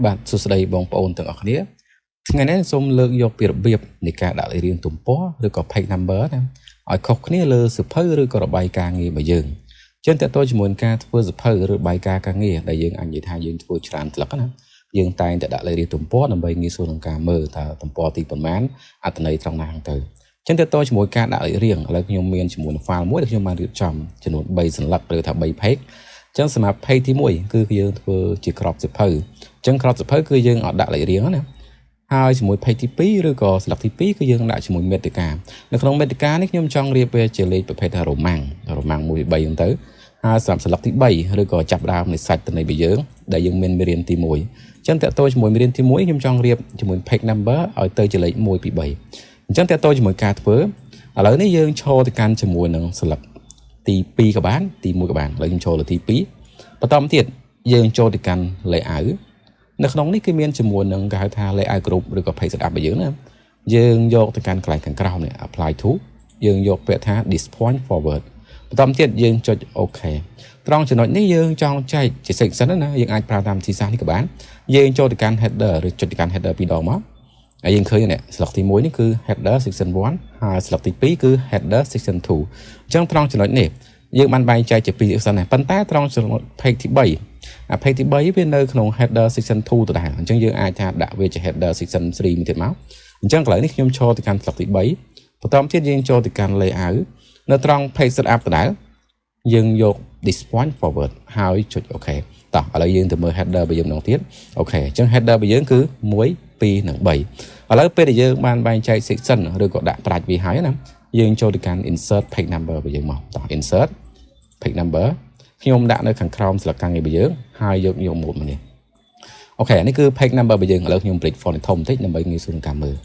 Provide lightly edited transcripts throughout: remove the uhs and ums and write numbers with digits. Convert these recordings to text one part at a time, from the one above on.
បាទសួស្តីបងប្អូនទាំងអស់គ្នាថ្ងៃនេះសូមលើកយកពីរបៀបនៃការដាក់លេខរៀងទំព័រឬក៏ page number ណាឲ្យខុសគ្នាលើសៀវភៅឬក៏របាយការណ៍ងាររបស់យើងចឹងតើតើជាមួយនឹងការធ្វើសៀវភៅឬរបាយការណ៍ការងារដែលយើងអាចនិយាយថាយើងធ្វើច្រើនស្លឹកណាយើងតែងតែដាក់លេខរៀងទំព័រដើម្បីងាយស្រួលក្នុងការមើលថាទំព័រទីប៉ុន្មានអត្ថន័យត្រង់ណាហ្នឹងទៅចឹងតើតើជាមួយការដាក់លេខរៀងឥឡូវខ្ញុំមានជាមួយនឹង file មួយដែលខ្ញុំបានរៀបចំចំនួន3សន្លឹកឬថា3 page ចឹងសម្រាប់ page ទី1គឺយើងធ្វើជាក្របសៀវភៅចឹងក្របសៀវភៅគឺយើងអត់ដាក់លេខរៀងណាហើយជាមួយ page ទី2ឬក៏ស្លឹកទី2គឺយើងដាក់ជាមួយមេតិកានៅក្នុងមេតិកានេះខ្ញុំចង់រៀបវាជាលេខប្រភេទថារ៉ូម៉ាំងរ៉ូម៉ាំង1 2 3ហ្នឹងទៅហើយសម្រាប់ស្លឹកទី3ឬក៏ចាប់ដើមនៃសាច់តន័យរបស់យើងដែលយើងមានមេរៀនទី1ចឹងតើតើជាមួយមេរៀនទី1ខ្ញុំចង់រៀបជាមួយ page number ឲ្យទៅជាលេខ1 2 3អញ្ចឹងតើតើជាមួយការធ្វើឥឡូវនេះយើងឈរទៅកាន់ជាមួយនឹងស្លឹកទី2ក៏បានទី1ក៏បានឥឡូវខ្ញុំចូលទៅទី2បន្តមកទៀតយើងចូលទៅកាន់ layout នៅក្នុងនេះគឺមានជាមួយនឹងគេហៅថា layout group ឬក៏ page setup របស់យើងណាយើងយកទៅកាន់កន្លែងខាងក្រោមនេះ apply to យើងយកពាក្យថា this point forward បន្តមកទៀតយើងចុច OK ត្រង់ចំណុចនេះយើងចង់ចែកជា section ណាយើងអាចប្រើតាមវិធីសាស្ត្រនេះក៏បានយើងចូលទៅកាន់ header ឬចុចទៅកាន់ header ពីរដងមកហើយយើងឃើញនេះស្លឹកទី1នេះគឺ header section 1ហើយស្លឹកទី2គឺ header section 2អញ្ចឹងត្រង់ចំណុចនេះយើងបានបែងចែកជាពីរ section ដែរប៉ុន្តែត្រង់ចំណុច page ទី3អា page ទី3វានៅក្នុង header section 2ដដែលអញ្ចឹងយើងអាចថាដាក់វាជា header section 3មួយទៀតមកអញ្ចឹងកន្លែងនេះខ្ញុំចូលទៅកាន់ស្លឹកទី3បន្តទៀតយើងចូលទៅកាន់ layout នៅត្រង់ page setup ដដែលយើងយក this point forward ហើយចុច OK តោះឥឡូវយើងទៅមើល header របស់យើងម្ដងទៀត OK អញ្ចឹង header របស់យើងគឺ1 2និង3ឥឡូវពេលដែលយើងបានបែងចែក section ឬក៏ដាក់ប្រាច់វាហើយណាយើងចូលទៅកាន់ insert page number របស់យើងមកតោះ insert page number ខ្ញុំដាក់នៅខាងក្រោមស្លឹកការងាររបស់យើងហើយយកយកម៉ូតមកនេះ OK នេះគឺ page number របស់យើងឥឡូវខ្ញុំ break font ធំបន្តិចដើម្បីងាយស្រួលក្នុងការមើល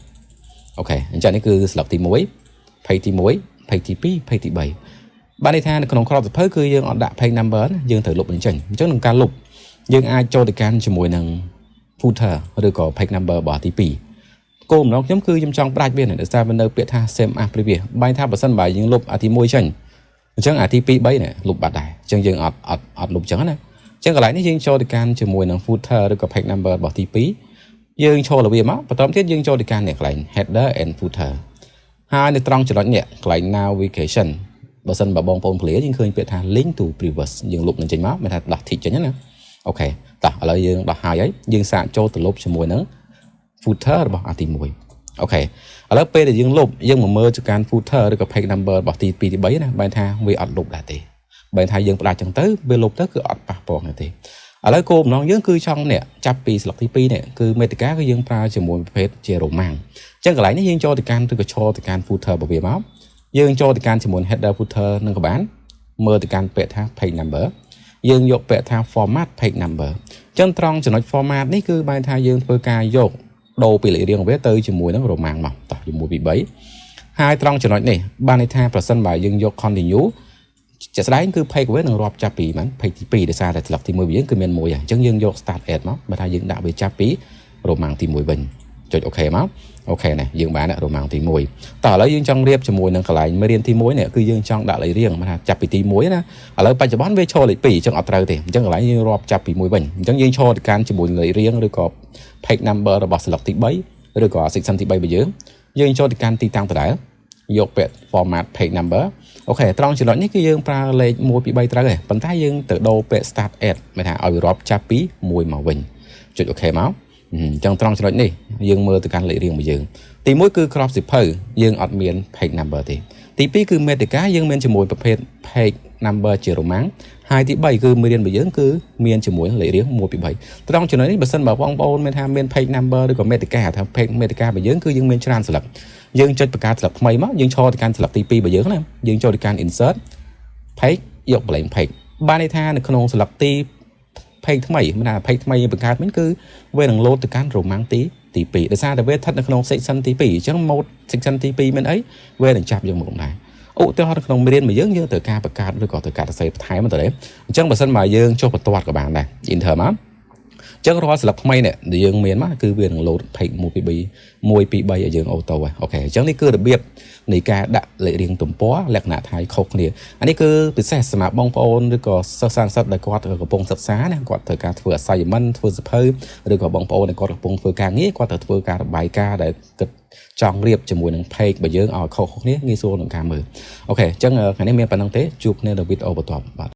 OK អញ្ចឹងនេះគឺស្លឹកទី1 page ទី1 page ទី2 page ទី3បានន័យថានៅក្នុងក្របសៀវភៅគឺយើងអត់ដាក់ page number ណាយើងត្រូវលុបបញ្ចេញអញ្ចឹងក្នុងការលុបយើងអាចចូលទៅកាន់ជាមួយនឹង footer ឬក៏ page number របស់ទី2គោលបំណងខ្ញុំគឺខ្ញុំចង់ផ្ដាច់វាដោយសារវានៅពាក្យថា same as previous បែរថាបើសិនបើយើងលុបអាទី1ចេញអញ្ចឹងអាទី2 3នេះលុបបាត់ដែរអញ្ចឹងយើងអត់អត់អត់លុបអញ្ចឹងណាអញ្ចឹងកន្លែងនេះយើងចូលទៅកាន់ជាមួយនឹង footer ឬក៏ page number របស់ទី2យើងចូលលើវាមកបន្តទៀតយើងចូលទៅកាន់នេះកន្លែង header and footer ហើយនៅត្រង់ចំណុចនេះកន្លែង navigation បើសិនបើបងប្អូនភ្លាយើងឃើញពាក្យថា link to previous យើងលុបនឹងចេញមកមានថាដោះ tick ចេញណា OK តោះឥឡូវយើងដោះហើយហើយយើងសាកចូលទៅលុបជាមួយនឹង footer របស់អាទី1 OK ឥឡូវពេលដែលយើងលុបយើងមកមើលទៅកាន់ footer ឬក៏ page number របស់ទី2ទី3ណាបែរថាវាអត់លុបដែរទេបែរថាយើងផ្ដាច់ចឹងទៅវាលុបទៅគឺអត់ប៉ះពាល់ទេឥឡូវគោលបំណងយើងគឺចង់នេះចាប់ពីស្លឹកទី2នេះគឺមេតិកាគឺយើងប្រើជាមួយប្រភេទជារ៉ូម៉ាំងអញ្ចឹងកន្លែងនេះយើងចូលទៅកាន់ឬក៏ឈរទៅកាន់ footer របស់វាមកយើងចូលទៅកាន់ជាមួយ header footer នឹងក៏បានមើលទៅកាន់ពាក្យថា page number យើងយកពាក្យថា format page number អញ្ចឹងត្រង់ចំណុច format នេះគឺបែរថាយើងធ្វើការយកដូរពីលេខរៀងវាទៅជាមួយនឹងរ៉ូម៉ាំងមកតោះជាមួយពី3ហើយត្រង់ចំណុចនេះបានន័យថាប្រសិនបើយើងយក continue ជាក់ស្ដែងគឺ page វានឹងរាប់ចាប់ពីហ្នឹង page ទី2ដោយសារតែស្លឹកទី1របស់យើងគឺមានមួយហើយអញ្ចឹងយើងយក start at មកបើថាយើងដាក់វាចាប់ពីរ៉ូម៉ាំងទី1វិញចុច OK មក OK នេះយើងបានរ៉ូម៉ាំងទី1តោះឥឡូវយើងចង់រៀបជាមួយនឹងកន្លែងមេរៀនទី1នេះគឺយើងចង់ដាក់លេខរៀងមកថាចាប់ពីទី1ណាឥឡូវបច្ចុប្បន្នវាឈរលេខ2អញ្ចឹងអត់ត្រូវទេអញ្ចឹងកន្លែងយើងរាប់ចាប់ពី1វិញអញ្ចឹងយើងឈរទៅកាន់ជាមួយលេខរៀងឬក៏ page number របស់ស្លឹកទី3ឬក៏ section ទី3របស់យើងយើងចូលទៅកាន់ទីតាំងដដែលយកពាក្យ format page number OK ត្រង់ចំណុចនេះគឺយើងប្រើលេខ1 2 3ត្រូវទេប៉ុន្តែយើងទៅដូរពាក្យ start at មានថាឲ្យរាប់ចាប់ពី1មកវិញចុច OK មកអញ្ចឹងត្រង់ចំណុចនេះយើងមើលទៅកាន់លេខរៀងរបស់យើងទី1គឺក្របសៀវភៅយើងអត់មាន page number ទេទី2គឺមេតិកាយើងមានជាមួយប្រភេទ page number ជារ៉ូម៉ាំងហើយទី3គឺមេរៀនរបស់យើងគឺមានជាមួយលេខរៀង1 2 3ត្រង់ចំណុចនេះបើសិនបើបងប្អូនមានថាមាន page number ឬក៏មេតិកាថា page មេតិការបស់យើងគឺយើងមានច្រើនស្លឹកយើងចុចបង្កើតស្លឹកថ្មីមកយើងឈរទៅកាន់ស្លឹកទី2របស់យើងណាយើងចូលទៅកាន់ insert page យក blank page បានន័យថានៅក្នុងស្លឹកទី page ថ្មីមិនថា page ថ្មីយើងបង្កើតវិញគឺវានឹង load ទៅកាន់រ៉ូម៉ាំងទី2ដោយសារតែវាស្ថិតនៅក្នុង section ទី2អញ្ចឹង mode section ទី2មានអីវានឹងចាប់យកមកដែរឧទាហរណ៍នៅក្នុងមេរៀនមួយយើងយើងត្រូវការបង្កើតឬក៏ត្រូវការសរសេរបន្ថែមទៅទេអញ្ចឹងបើសិនមកយើងចុះបន្ទាត់ក៏បានដែរ enter មក ញ្ចឹងរាល់ស្លឹកថ្មីនេះដែលយើងមានមកគឺវានឹង load page 1 2 3 1 2 3ឲ្យយើង auto ហើយ។ OK អញ្ចឹងនេះគឺរបៀបនៃការដាក់លេខរៀងទំព័រលក្ខណៈថៃខុសគ្នាអានេះគឺពិសេសសម្រាប់បងប្អូនឬក៏សិស្សានុសិស្សដែលគាត់កំពុងសិក្សាណាគាត់ត្រូវការធ្វើ assignment ធ្វើសៀវភៅឬក៏បងប្អូនដែលគាត់កំពុងធ្វើការងារគាត់ត្រូវធ្វើការរបាយការណ៍ដែលគិតចង់រៀបជាមួយនឹង page របស់យើងឲ្យខុសៗគ្នាងាយស្រួលក្នុងការមើល។ OK អញ្ចឹងថ្ងៃនេះមានប៉ុណ្ណឹងទេជួបគ្នានៅវីដេអូបន្ទាប់បាទ។